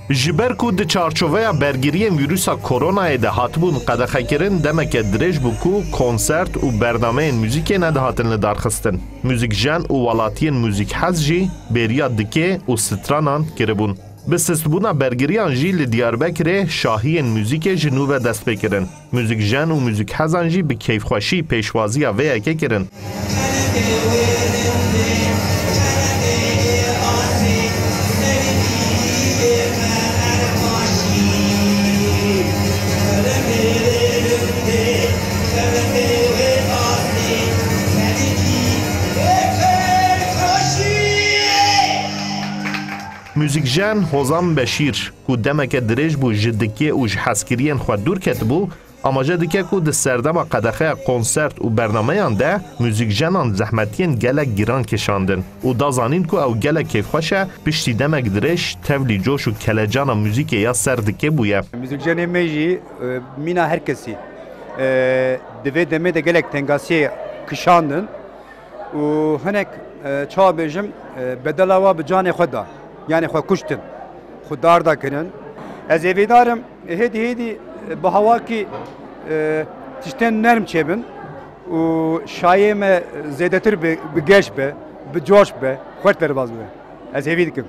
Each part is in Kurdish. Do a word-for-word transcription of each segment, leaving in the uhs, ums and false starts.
Ji ber ku di çarçoveya bergiriyên vîrusa koronayê de hatibûn qedexekirin, demeke dirêj bû ku konsert û bernameyên muzîkê nedihatin lidarxistin. Muzîkjen û welatiyên muzîkhez jî bêriya dikê û stranan kiribûn. Bi sistbûna bergiriyan jî li Diyarbekirê şahiyên muzîkê ji nû ve dest pê kirin. Muzîkjen û muzîkhezan jî bi keyfxweşî pêşwaziya vê yekê kirin. Muzîkjen Hozan Beşîr, ku demeke dirêj bû ji dikê û ji hezkiriyên xwe dûr ketibû, amaje dike ku di serdema qedexeya konsert û bernameyan de muzîkjenan zehmetiyên gelek giran kişandin û da zanîn ku ew gelek kêfxweş e, piştî demek dirêj tevlî coş û kelecana muzîkê ya ser dikê bûye. Muzîkjenê me jî, e, mîna her kesî, e, di vê demê de gelek tengasiyê kişandin. Û hinek, e, çawa bêjim, e, bedela wa bi canê xwe da. Yanî xwe kuştin. Xwe darda kirin. Ez hêvîdar im, hêdî hêdî, e, bi hawakî, e, tiştên nerm çêbin û şahiyê me zêdetir bi, bi geş be, bi coş be, xurt derbas bibe. Ez hêvî dikim.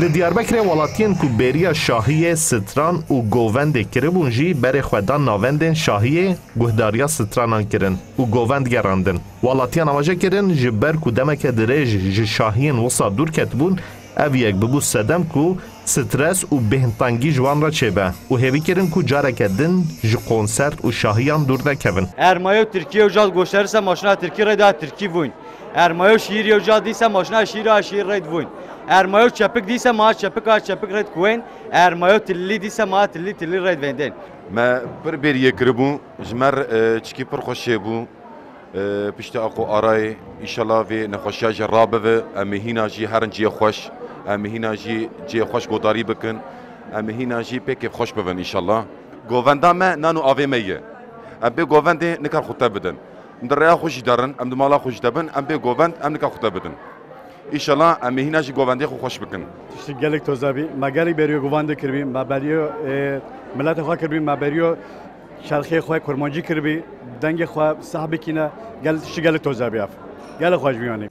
Li Diyarbekirê welatiyên ku bêriya şahiyê, stran û govendê kiribûn jî berê xwe dan navendên şahiyê, guhdariya stranan kirin û govend gerandin. Welatiyan amaje kirin, ji ber ku demeke dirêj ji şahiyên wisa dûr ketibûn, ev yek bibû sedem ku stres û bêhntengî ji wan re çêbe û hêvî kirin ku careke din ji konsert û şahiyan dûr nekevin. Ermayo Tirkiye ucaz gösterirse maşına Tirki reyda Tirki vun. Ermayo şiir ucaz diyse maşına şiir a şiir red vun. Ermayo çepik diyse ma çepik a çepik red kuen. Ermayo tilli diyse ma tilli tilli red venden. Me pir bêriyê kiribû, ji me re, e, çikî pir xweş çêbû. E, piştî Aqo Arayê, îşallah vê nexweşiya jî rabive, em ê hîna jî herin cihê xweş, em ê hîna jî cihê xweş godarî bikin, em ê hîna jî pê kêfxweş bibin îşallah. Govenda me nan û avê me ye. Em bê govendê nikar xwe te bidin. Em di rêya xwe jî derin, em di mala xwe jî debin, em bê govend, em nikar xwe te bidin. Îşallah em ê hîna jî govendê xwe xweş bikin. Tiştî gelek toze bî. Me gelek beriyo govendê kiribî, me beriyo, e, miletê xwe kiribî, me beriyo çerxê xwe kurmancî kiribî, dengê xwe seh bikîne, gel, tiştî gelek toze bî ev. Gelek xweş bî yanî.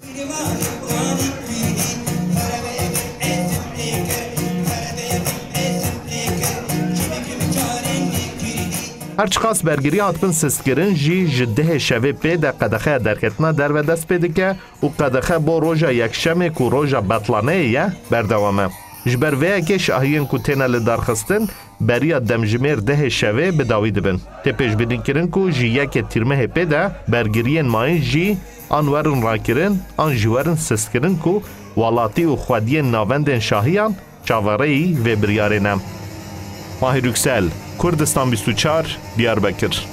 Her çiqas bergirî hatibin sistkirin jî, ji dehê şevê pê de qedexeya derketina derve dest pê dike û qedexe bo roja yekşemê ku roja betlaneyê ye, berdewam e. Ji ber vê yekê şahiyên ku têne lidarxistin, beriya demjimêr dehê şevê bi dawî dibin. Tê pêşbînîkirin ku ji yekê tîrmehê pê de bergiriyên mayîn jî an werin rakirin, an jî werin sistkirin ku welatî û xwediyên navendên şahiyan çaverêyî vê biryarê ne. Mahir Yüksel, Kurdistan bîst û çar, Diyarbekir.